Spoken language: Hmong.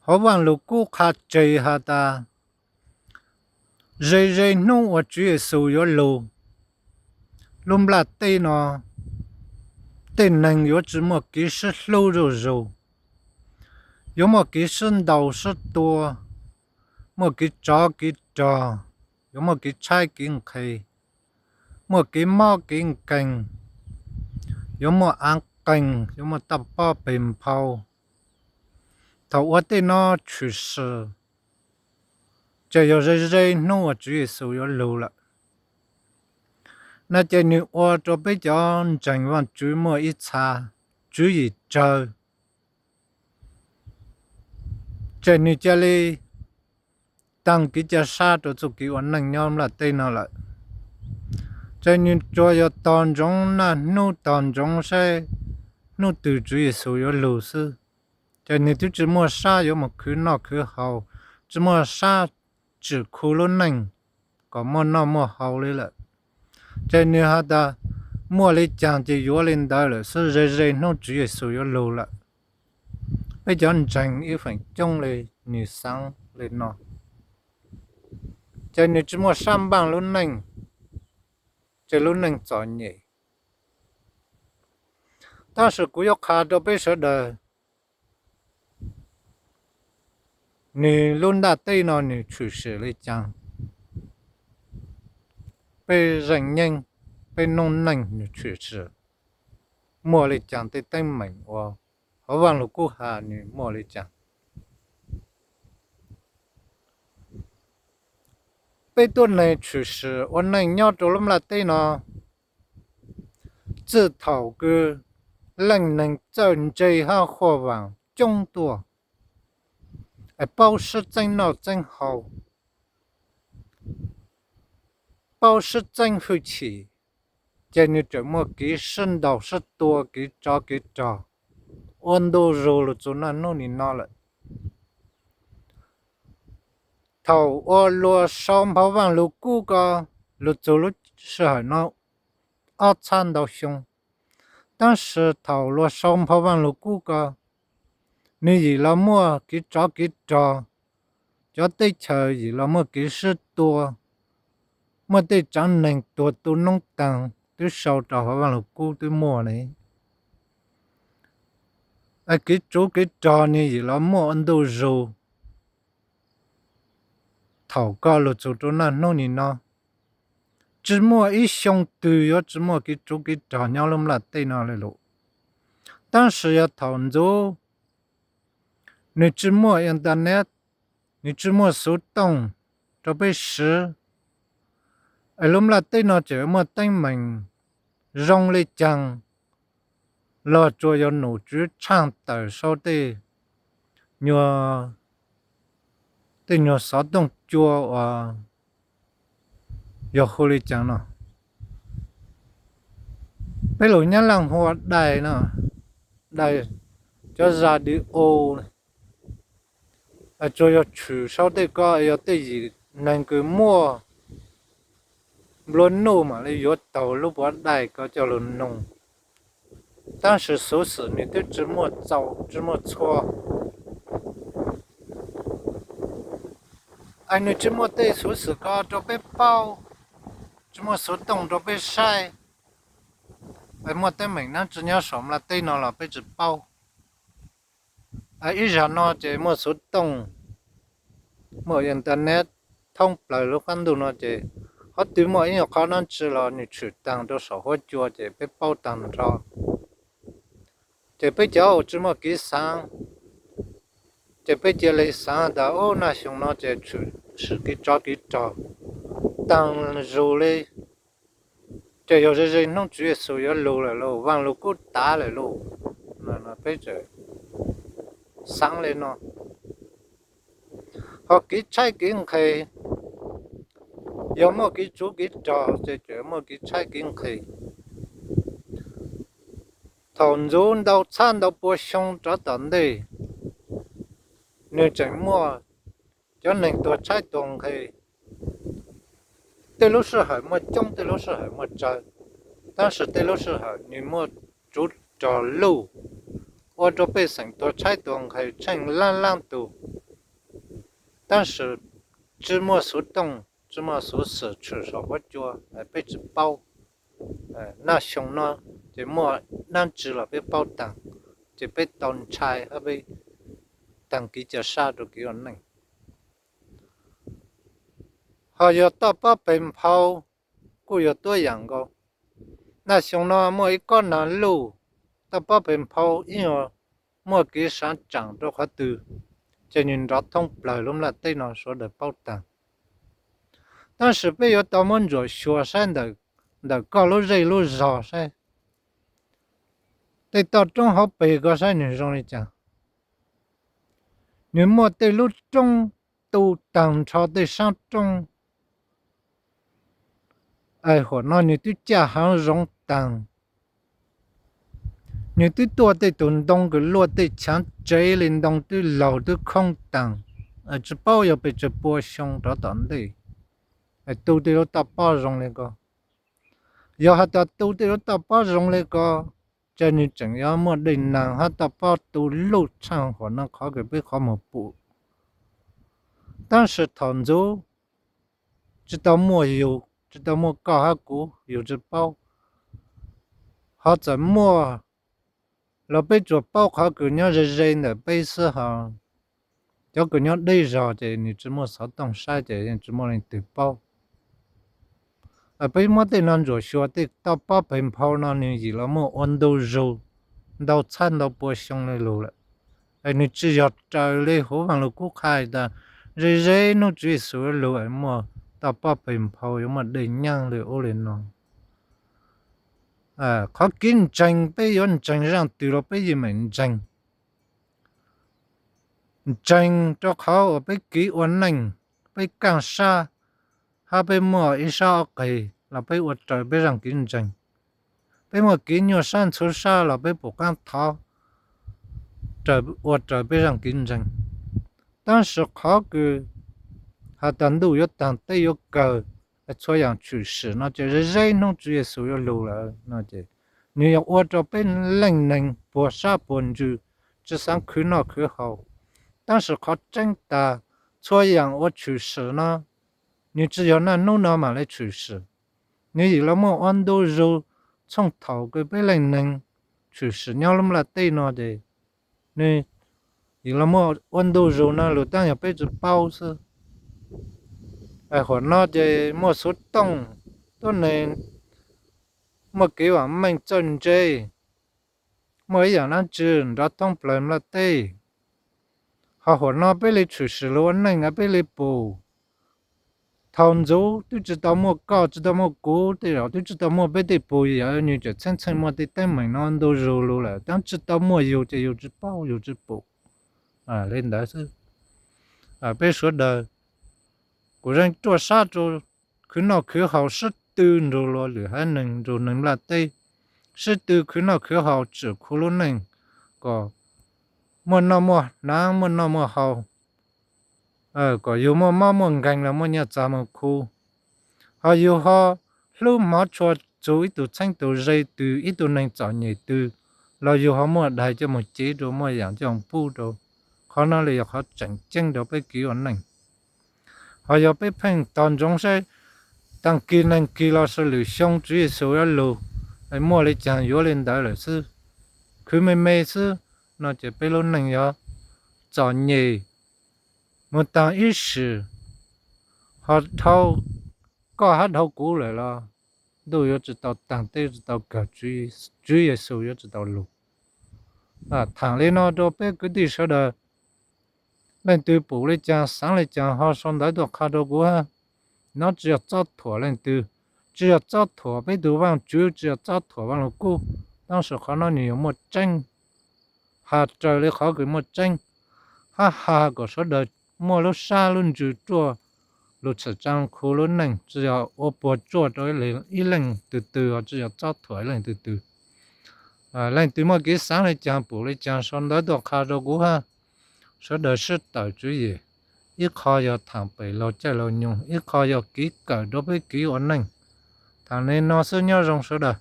Phau Vaaj Lug Kub qha tseg has tas, ze ze hnub uas Tswv Yexus yuav lug, lub nplaj teb no tej neeg yuav tsi muaj kev sib hlub zuj zug, yuav muaj kev sib ntaus sib tua, muaj kev tsov kev rog, yuav muaj kev tshaib kev nqhis, muaj kev mob kev nkeeg, yuav muaj aav qeeg, yuav muaj taj pob peg nphau. Thaum ua tej no tshwm sim, ces yog ze ze hnub uas Tswv Yexus yuav lug lawm no ces nwg ua rua peb cov ntseeg Vaajtswv muaj ib txha tswv yim tsawg, ces nwg ca le taag kev ca sab rua txuj kev ua neej nyob nplaj teb no lawm. Ces nwg tsuas yog tog ntsoov naj hnub tog ntsoov saib hnub twg Tswv Yexus yuav lug xwb. Ces nwg twb tsi muaj sab yuav mus khwv noj khwv haus, tsi muaj sab tsim khu lub neej kom muaj noj muaj haus li lawm. Ces nwg has tas muaj le caag ces yuav le ntawd lawm xwb, ze ze hnub Tswv Yexus yuav lug lawm. Peb cov ntseeg ib feem coob le nwg xaav le no, ces nwg tsi muaj sab npaaj lub neej, ces lub neej txom nyem. Tab sis kuv yuav qha rua peb sawv daws, nwg lub nplaj teb no nwg tshwm sim le caag, peb zeej neej, peb noob neej nwg tshwm sim muaj le caag, tej teeb meem uas hauv Vaaj Lug Kub has nwg muaj le caag. Peb tuab neeg tshwm sim ua neej nyob rua lub nplaj teb no, txij thaum kws leej neeg txawj ntse hab huaj vaam coob tuaj, es paub sib txeeb noj txeeb haus, paub sib txeeb hwj chim, ces nwg tseem muaj kev sib ntaus sib tua, kev tsov kev rog ua ntu zug lug txug naj hnub nim no lawm. Thaum ua luas sau nphau Vaaj Lug Kub ko lug txug lub sij hawm no ob txhab ntau xyoo, tab sis thaum luas sau nphau Vaaj Lug Kub ko, nwg yim los muaj kev tsov kev rog, cov teb chaws yim los muaj kev sib tua, muaj tej tsaav neeg tuag tu noob taag twb sau rau hauv Vaaj Lug Kub twb muaj le. Kev tsov kev rog nwg yim los muaj ua ntu zug thaum ko lug txug rua naj hnub nim no. Tsi muaj ib xyoo twg yuav tsi muaj kev tsov kev rog nyob lub nplaj teb no le lug. Tab sis yog thaum ntxuv nwg tsi muaj internet, nwg tsi muaj xuv tooj rua peb siv, es lub nplaj teb no tseem muaj teeb meem zoo le caag los tsuas yog nom tswv tshaaj tawm sau tej nyuag, tej nyuag xov tooj cua uas yog hu le caag no, peb lug Nyab Laaj hu ua dais no, dais, cov za di u, tsuas yog tshwm sau tej ko yog tej yim neeg kws muaj nplua nuj mam li yuav taug lub puav dais ko coj lug noog. Tab sis xuv xwm nwg twb tsi muaj txaus tsi muaj txhua, es nwg tsi muaj tej xuv xwm ko rua peb paub, tsi muaj xuv tooj rua peb saib, es muaj teeb meem dlaab tsi nyob saum nplaj teb no los peb tsi paub. Ib zag no ces muaj xuv tooj, muaj internet thoob plawg lub qaab ntuj no ces qhov twg muaj ib nyuag qhov dlaab tsi los nwg tshwm taag rua saum huab cua ces peb paub taag nrho. Ces peb cov uas tsi muaj kev xaav, ces peb cia li xaav tas ub naj xyoo no ces tshwm sim kev tsov kev rog taag zug le, ces yog ze ze hnub Tswv Yexus yuav lug lawm lauj, Vaaj Lug Kub tav lawm lauj, peb tseem xaav le no. Ho kev tshaib kev nqhis, yog muaj kev tsov kev rog ces tseem muaj kev tshaib kev nqhis. Thaum ntxuv ntau txhab ntau pua xyoo rov tom ntej, nwg tseem muaj cov neeg tuag tshaib tuag nqhis. Tej lub sij hawm muaj coob, tej lub sij hawm muaj tsawg, tab sis tej lub sij hawm nwg muaj tsov rog luj, ua rua pej xeem tuag tshaib tuag nqhis tsheej laab laab tug. Tab sis tsis muaj xuv tooj, tsis muaj xuv xwm tshwm saum huab cua, peb tsis paub. Naj xyoo no ces muaj dab tsi los peb paub taag, ces peb tau ntshai hab peb taag kev ca sab rua kev ua neej. Ho yog toj pob peg nphau kuj yog tuab yaam nkaus. Naj xyoo no muaj ib kob nag luj, toj pob peg nphau ib nyuag muaj kev saav tsaam rua qhov twg, ces nwg nrov thoob plawg lub nplaj teb no sawv daws paub taag. Tab sis peb yuav tau muab ntsuam xyuas saib ntawm koj lub zej lub zog saib tej toj roob hauv pes koj saib nwg zoo li cas. Nwg muaj tej lub roob tu taag nrho tej saab roob, huam no nwg twb caj haav zoov taag, nwg twb tuaj tej tug ntoo kws luaj tej chaav tsev li, ntoo twb laug twb khoob taag, tsis paub yog pes tsawg pua xyoo rov tom ntej, tu tej lub toj pob zoo li ko. Yog has tas tu tej lub toj pob zoo li ko, ces nwg tseem yuav muaj dej naag hab toj pob tu luj tshaaj huam no qhov kws peb qhov muag pum. Tab sis thaum ntxuv tsis tau muaj yug, tsis tau muaj koj hab kuv, yug tsis paub. Ho txawm muaj los peb tsuas paub qhov kws nyob ze ze ntawm peb xwb, ho cov kws nyob deb zog ces nwg tsis muaj xov tooj saib ces yeej tsis muaj leej twg paub. Peb muab tej no ntsuam xyuas tej toj pob peg nphau no nwg yim los muaj ua ntu zug ntau txhab ntau pua xyoo li lug lawm. Nwg tsis yog raws li huv Vaaj Lug Kub qha tas ze ze nub Tswv Yexus lug muaj toj pob peg nphau yuav muaj dej nyaab li ub li no. Qhov kev ntseeg peb yuav ntseeg zaaj twg los peb yeej meem ntseeg. Ntseeg rua qhov uas peb kev ua neej, peb kaaj sab, hab peb muaj ib sab ob qig los peb ua raws peb zaaj kev ntseeg. Peb muaj kev nyuaj sab ntxhuv sab los peb pum qaab thov ua raws peb zaaj kev ntseeg. Tab sis qhov kws has tas ntuj yuav taag teb yuav kawg, txhua yaam tshwm sim no ces ze ze nub Tswv Yexus yuav lug lawm no ces nwg yog ua rua peb leej neeg puag sab puag ntsws, tsis xaav khwv noj khwv haus. Tab sis qhov tseeb tas txhua yaam ua tshwm sim no, nwg tsis yog naj nub no maam le tshwm sim. Nwg yim los muaj ua ntu zug txhooj thaum kws peb leej neeg tshwm sim nyob lub nplaj teb no ces nwg yim los muaj ua ntu zug no lug taab yog peb tsis paub xwb. Huam no ces muaj xuv tooj, tuab neeg muaj kev vaam meej txawj ntse, muaj ib yaam dlaab tsi nrov thoob plawg nplaj teb. Ho huam no peb le tshwm sim lug ua neej a peb le pum. Thaum ntxuv twb tsis tau muaj koj tsis tau muaj kuv tej zaum twb tsis tau muaj peb tej pug yawm nwg tseem txheej txheej muaj tej teeb meem no ntu zug lug lawm, taab tsis tau muaj yug ces yug tsis paub yug tsis pum. Le ntawd xwb. Peb suav dawg kuj zeem ruaj sab rua khwv noj khwv haus sib tw nrug luas lwm haiv neeg nrug neeg nplaj teb, sib tw khwv noj khwv haus tsim khu lub neej kom muaj noj muaj hnav muaj noj muaj haus, kom yug muaj mob muaj nkeeg los muaj nyaj txag moog khu. Ho yug ho hlub hmov tshua txug ib tug txheeb tug ze twg ib tug neeg txom nyem twg los yug ho muaj dais coj moog cev rua muaj yaam coj moog pub rua. Qhov no le yog qhov tseem ceeb rua peb kev ua neej. Ho yog peb pheej tog ntsoov saib taag kis neeg kis los sis lwm xyoo Tswv Yexus yuav lug, muaj le caag yuav le ntawd lawm xwb, khwv me me xwb, no ces peb lub neej yog txom nyem moog taag ib sim. Ho dhau koj hab dhau kuv lawm los ntuj yuav tsis tau taag teb tsis tau kawg, Tswv Yexus yuav tsis tau lug. Thaam le no rua peb kwv tij sawv dawg, leej twg pum le caag xaav le caag ho sau ntawv tuaj qha rua kuv hab. No tsis yog txob thuam leej twg, tsis yog txob thuam peb tug Vaajtswv, tsis yog txob thuam Vaaj Lug Kub, tab sis qhov no nwg yog muaj tseeb, has raws le qhov kws muaj tseeb, hab has kom sawv dawg muaj lub sab lub ntsws ruaj lug txhim tsaa khu lub neej, tsis yog ua puag tsuaj rua ib leej twg twg, tsis yog txob thuam ib leej twg twg. Leej twg muaj kev xaav le caag pum le caag sau ntawv tuaj qha rua kuv hab. Sawv dawg sib tawm tswv yim, ib qho yog thaam pem laug caij laug nyoog, ib qho yog kev kawm rua peb kev ua neej. Thaam le no xwb, nyob zoo sawv dawg.